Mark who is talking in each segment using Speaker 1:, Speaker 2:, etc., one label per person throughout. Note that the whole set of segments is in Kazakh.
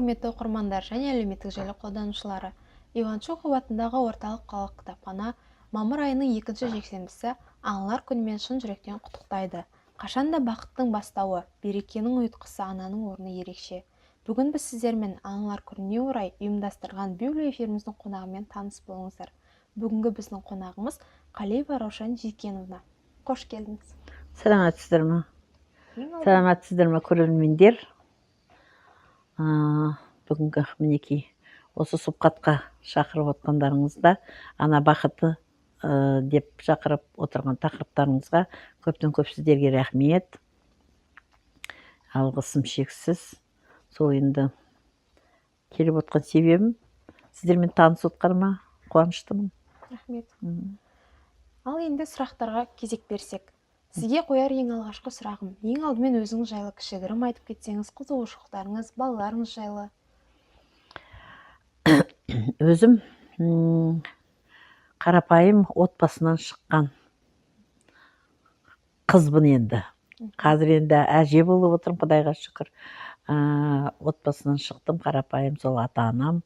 Speaker 1: Құрметті оқырмандар және әлеуметтік желі қолданушылары! Иван Чухов атындағы орталық қалалық кітапхана мамыр айының екінші жексенбісі Аналар күнімен шын жүректен құттықтайды. Қашанда бақыттың бастауы, берекенің ұйытқысы ананың орны ерекше. Бүгін біз сіздермен Аналар күніне орай ұйымдастырған библиоэфиріміздің қонағымен таныс болыңыздар. Бүгінгі біздің қонағымыз Қалиева Раушан Жикеновна. Қош келдіңіз.
Speaker 2: Саламатсыздар ма? Саламатсыздар ма, көрермендер? Бүгінгі, мінекей, осы сұхбатқа шақырып отқандарыңызда, ана бақыты деп шақырып отырған тақырыптарыңызға көптен көп сіздерге рахмет, алғысым шексіз. Сол енді келіп отқан себебім сіздермен танысып отқаныма қуаныштымын.
Speaker 1: Рахмет. Ал енді сұрақтарға кезек берсек, сізге қояр ең алғашқы сұрағым: ең алдымен өзіңіз жайлы кішігірім айтып кетсеңіз, қызығушылықтарыңыз, балаларыңыз жайлы.
Speaker 2: Өзім қарапайым отбасынан шыққан қызбын. Енді қазір енді әже болып отырмын, құдайға шүкір. Отбасынан шықтым қарапайым. Сол ата анам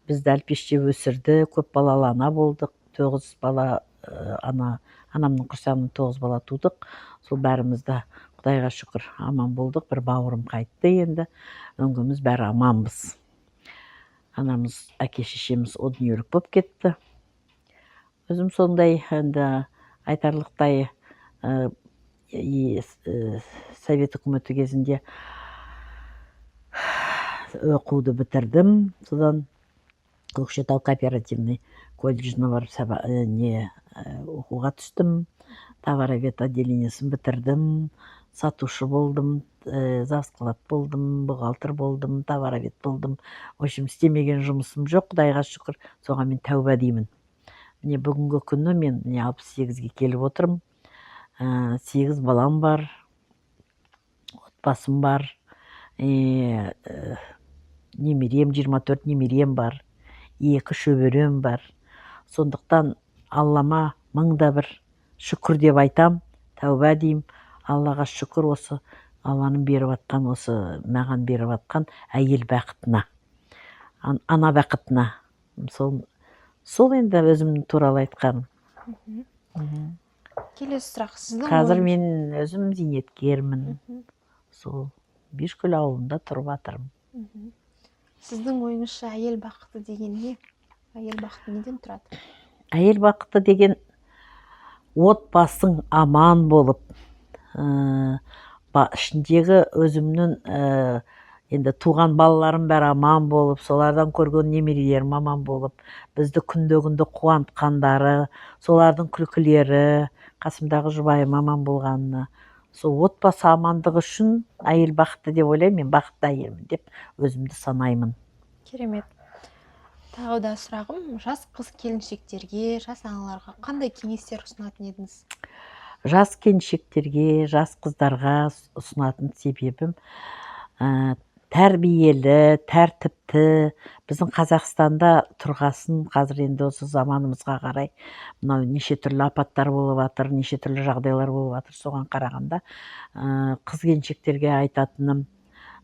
Speaker 2: бізді әлпештеп өсірді. Көп балалы ана болдық, тоғыз бала. Анамның құрсағынан тоғыз бала тудық. Сол бәріміз де, құдайға шүкір, аман болдық. Бір бауырым қайтты енді, өңгіміз бәрі аманбыз. Анамыз, әке шешеміз о дүниелік болып кетті. Өзім сондай енді айтарлықтай совет үкіметі кезінде оқуды бітірдім. Содан Көкшетау кооперативный колледжіне барып не оқуға түстім. Товаровед отделениесін бітірдім, сатушы болдым, завсклад болдым, бухгалтер болдым, товаровед болдым. В общем, істемеген жұмысым жоқ, құдайға шүкір. Соған мен тәуба деймін. Міне, бүгінгі күні мен, міне, 68-ге келіп отырмын. Сегіз балам бар, отбасым бар, немерем, 24 немерем бар, екі шөберем бар. Сондықтан Аллама мың да бір шүкір деп айтам, тәуба деймін. Аллаға шүкір, осы Алланың беріп жатқан, осы маған беріп жатқан әйел бақытына, ана бақытына. Сол енді өзім туралы айтқаным.
Speaker 1: Келесі сұрақ: сіздің
Speaker 2: Қазір
Speaker 1: ойыңыз-
Speaker 2: мен өзім зейнеткермін. Сол Бескөл ауылында тұрып жатырмын.
Speaker 1: Сіздің ойыңызша, әйел бақыты деген не? Әйел бақыты неден тұрады?
Speaker 2: Әйел бақыты деген отбасың аман болып, ішіндегі өзімнің енді туған балаларым бәрі аман болып, солардан көрген немерелерім аман болып, бізді күнде күнде қуантқандары, солардың күлкілері, қасымдағы жұбайым аман болғанына, сол отбасы амандығы үшін әйел бақытты деп ойлаймын. Мен бақытты әйелмін деп өзімді санаймын.
Speaker 1: Керемет. Тағы да сұрағым: жас қыз келіншектерге, жас аналарға қандай кеңестер ұсынатын едіңіз?
Speaker 2: Жас келіншектерге, жас қыздарға ұсынатын себебім, тәрбиелі, тәртіпті. Біздің Қазақстанда тұрғасын, қазір енді осы заманымызға қарай мынау неше түрлі апаттар болып жатыр, неше түрлі жағдайлар болып жатыр. Соған қарағанда, қыз келіншектерге айтатыным,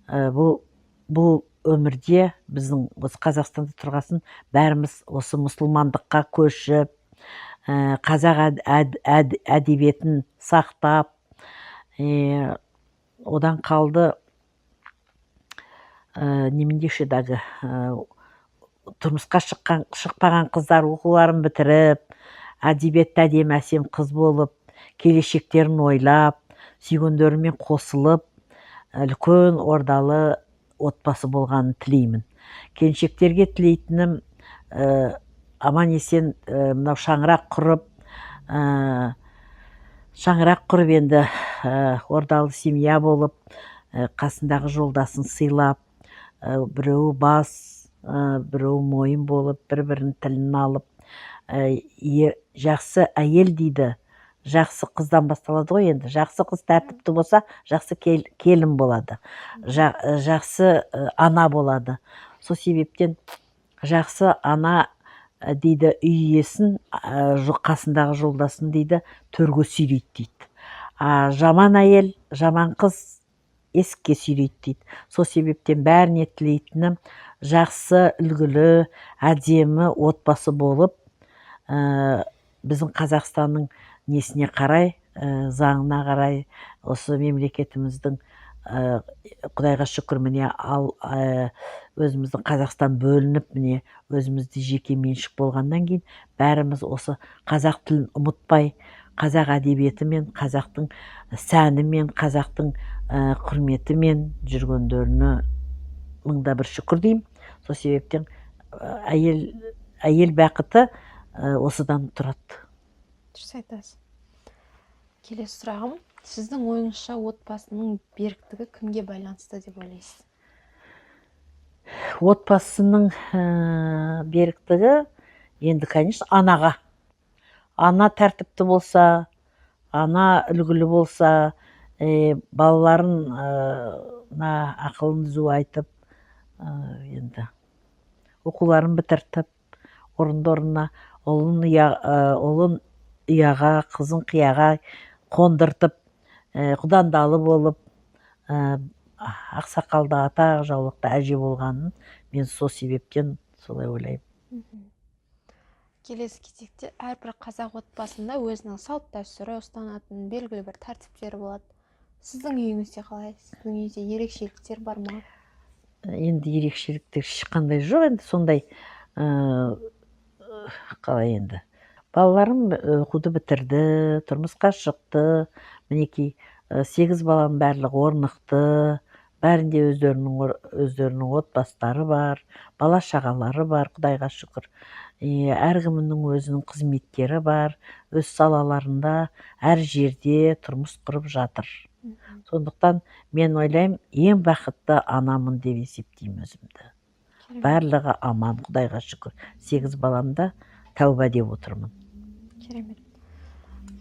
Speaker 2: бұл өмірде, біздің осы Қазақстанда тұрғасын, бәріміз осы мұсылмандыққа көшіп, қазақ әдебиетін сақтап, одан қалды немене дағы, тұрмысқа шыққан, шықпаған қыздар оқуларын бітіріп, әдебиетті әдемі, әсем қыз болып, келешектерін ойлап, сүйгендерімен қосылып, үлкен ордалы отбасы болғанын тілеймін. Келіншектерге тілейтінім, аман есен мынау шаңырақ құрып, енді ордалы семья болып, қасындағы жолдасын сыйлап, біреуі бас, біреуі мойын болып, бір бірінің тілін алып, жақсы әйел дейді, жақсы қыздан басталады ғой енді. Жақсы қыз тәртіпті болса, жақсы келін болады, жақсы ана болады. Сол себептен жақсы ана дейді үй иесін, қасындағы жолдасын дейді төрге сүйрейді дейді. А жаман әйел, жаман қыз есікке сүйрейді дейді. Сол себептен бәріне тілейтінім жақсы, үлгілі, әдемі отбасы болып, біздің Қазақстанның несіне қарай, заңына қарай, осы мемлекетіміздің, Құдайға шүкір, міне ал, өзіміздің Қазақстан бөлініп, міне өзімізде жеке меншік болғаннан кейін бәріміз осы қазақ тілін ұмытпай, қазақ әдебиетімен, қазақтың сәнімен, қазақтың құрметімен жүргендеріне мыңда бір шүкір деймін. Сол себептен әйел бақыты осыдан тұрады.
Speaker 1: Дұрыс айтасыз. Келесі сұрағым, сіздің ойыңызша отбасының беріктігі кімге байланысты деп ойлайсыз?
Speaker 2: Отбасының беріктігі енді, конечно, анаға. Ана тәртіпті болса, ана үлгілі болса, балаларын ақылын түзу айтып, енді оқуларын бітіртіп, орынды-орнына ұлын ұяға, қызын қияға қондыртып, құдандалы болып, ақсақалды ата, жаулықты әже болғанын мен сол себептен солай ойлаймын.
Speaker 1: Келесі кезекте әрбір қазақ отбасында өзінің салт дәстүрі, ұстанатын белгілі бір тәртіптері болады. Сіздің үйіңізде қалай? Сіздің үйіңізде ерекшеліктер бар ма?
Speaker 2: Енді ерекшеліктер ешқандай жоқ, енді сондай, қалай енді. Балаларым оқуды бітірді, тұрмысқа шықты. Мінекей, 8 балам барлығы орнықты. Бәрінде өздерінің отбасылары бар, бала шағалары бар, Құдайға шүкір. Әркімнің өзінің қызметтері бар, өз салаларында әр жерде тұрмыс құрып жатыр. Сондықтан мен ойлаймын, ең бақытты анамын деп есептеймін өзімді. Барлығы аман, Құдайға шүкір. 8 баламда тәуба деп отырмын.
Speaker 1: Керемет.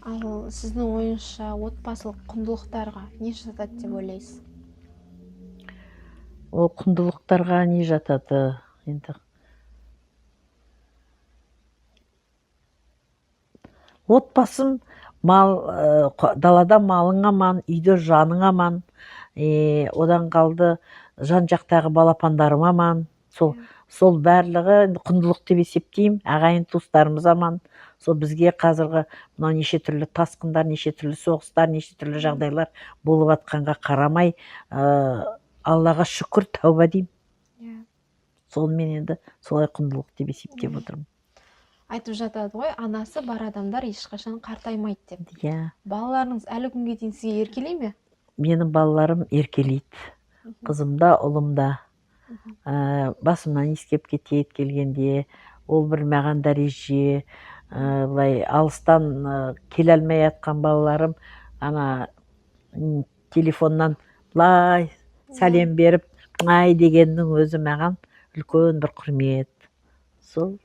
Speaker 1: Ал сіздің ойыңызша отбасылық құндылықтарға не жатады деп ойлайсыз?
Speaker 2: Ол құндылықтарға не жатады енді? Отбасым мал, далада малың аман, үйде жаның аман, одан қалды жан жақтағы балапандарым аман. Сол барлығы енді құндылық деп есептеймін. Ағайын туыстарымыз аман. Сол бізге қазіргі мынау неше түрлі тасқындар, неше түрлі соғыстар, неше түрлі жағдайлар болып атқанға қарамай, Аллаға шүкір, тәуба деймін. Сонымен енді солай құндылық деп есептеп отырмын.
Speaker 1: Айтып жатады ғой, анасы бар адамдар ешқашан қартаймайды деп. Балаларыңыз әлі күнге дейін сізге еркелей ме?
Speaker 2: Менің балаларым еркелейді. Қызым да, ұлым да. Басымнан иіскеп кетеді келгенде, ол бір маған дәреже, былай алыстан, келе алмай жатқан балаларым ана, телефоннан былай сәлем беріп, ай дегеннің өзі маған үлкен бір құрмет. Сол.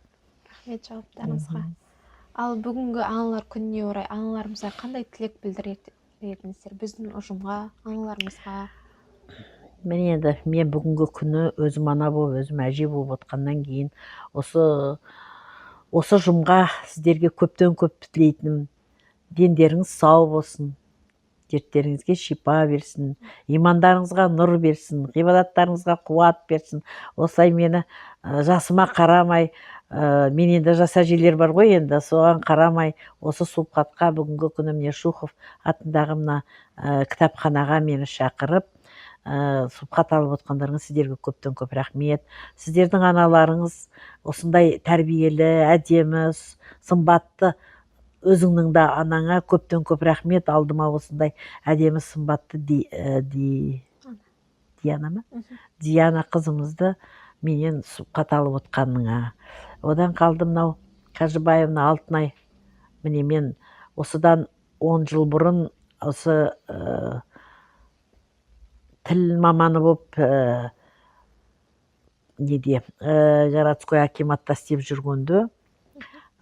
Speaker 1: Рахмет жауаптарыңызға. Ал бүгінгі аналар күніне орай аналарымызға қандай тілек білдірер едіңіздер? Біздің ұжымға, аналарымызға?
Speaker 2: Міне енді мен бүгінгі күні өзім ана болып, өзім әже болып отқаннан кейін осы ұжымға сіздерге көптен көп тілейтінім, дендеріңіз сау болсын, дерттеріңізге шипа берсін, имандарыңызға нұр берсін, ғибадаттарыңызға қуат берсін. Осылай мені, жасыма қарамай, мен енді жас әжелер бар ғой енді, соған қарамай осы сұхбатқа бүгінгі күні міне Шухов атындағы мына, кітапханаға мені шақырып, сұхбат алып отқандарыңыз сіздерге көптен көп рахмет. Сіздердің аналарыңыз осындай тәрбиелі, әдемі, сымбатты, өзіңнің де анаңа көптен көп рахмет. Алдыма осындай әдемі сымбатты Диана ма? Диана қызымызды менен сұхбат алып отқаныңа. Одан қалды мынау Қажыбаевна Алтынай. Міне мен осыдан 10 жыл бұрын осы, тіл маманы болып, неде, городской акиматта істеп жүргенде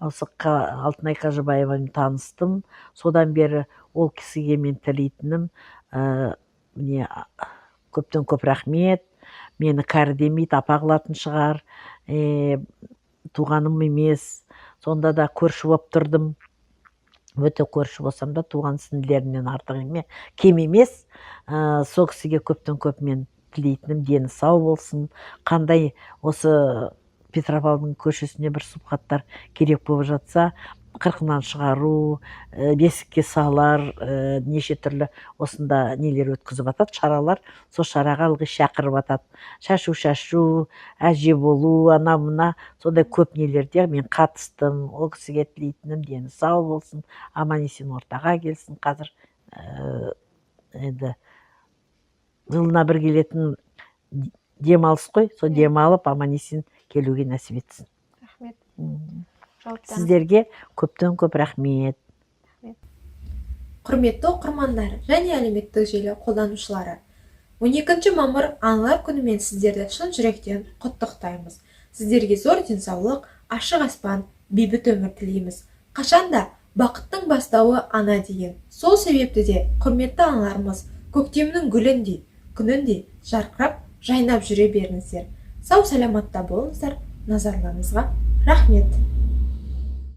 Speaker 2: осы Алтынай Қажыбаевамен таныстым. Содан бері ол кісіге мен тілейтінім, міне, көптен көп рахмет. Мені кәрі демейді, апа қылатын шығар, туғаным емес, сонда да көрші болып тұрдым. Өте көрші болсам да, туған сіңлілерімнен артық еме, кем емес. Сол кісіге көптен көп мен тілейтінім, дені сау болсын. Қандай осы Петропавлдың көшесіне бір сұхбаттар керек болып жатса, қырқынан шығару, бесікке салар, неше түрлі осында нелер өткізіп жатады, шаралар. Сол шараға ылғи шақырып жатады. Шашу шашу, әже болу, ана мына, сондай көп нелерде мен қатыстым. Ол кісіге тілейтінім, дені сау болсын, аман есен ортаға келсін. Қазір енді жылына бір келетін демалыс қой, сол демалып, аман есен келуге нәсіп етсін.
Speaker 1: Рахмет. Жауаптарыңыз.
Speaker 2: Сіздерге көптен көп рахмет.
Speaker 1: Құрметті оқырмандар және әлеуметтік желі қолданушылары, 12 мамыр Аналар күнімен сіздерді шын жүректен құттықтаймыз. Сіздерге зор денсаулық, ашық аспан, бейбіт өмір тілейміз. Қашанда бақыттың бастауы ана деген. Сол себепті де құрметті аналарымыз, көктемнің гүліндей, күніндей жарқырап, жайнап жүре беріңіздер. Сау саламатта болыңыздар. Назарларыңызға рахмет.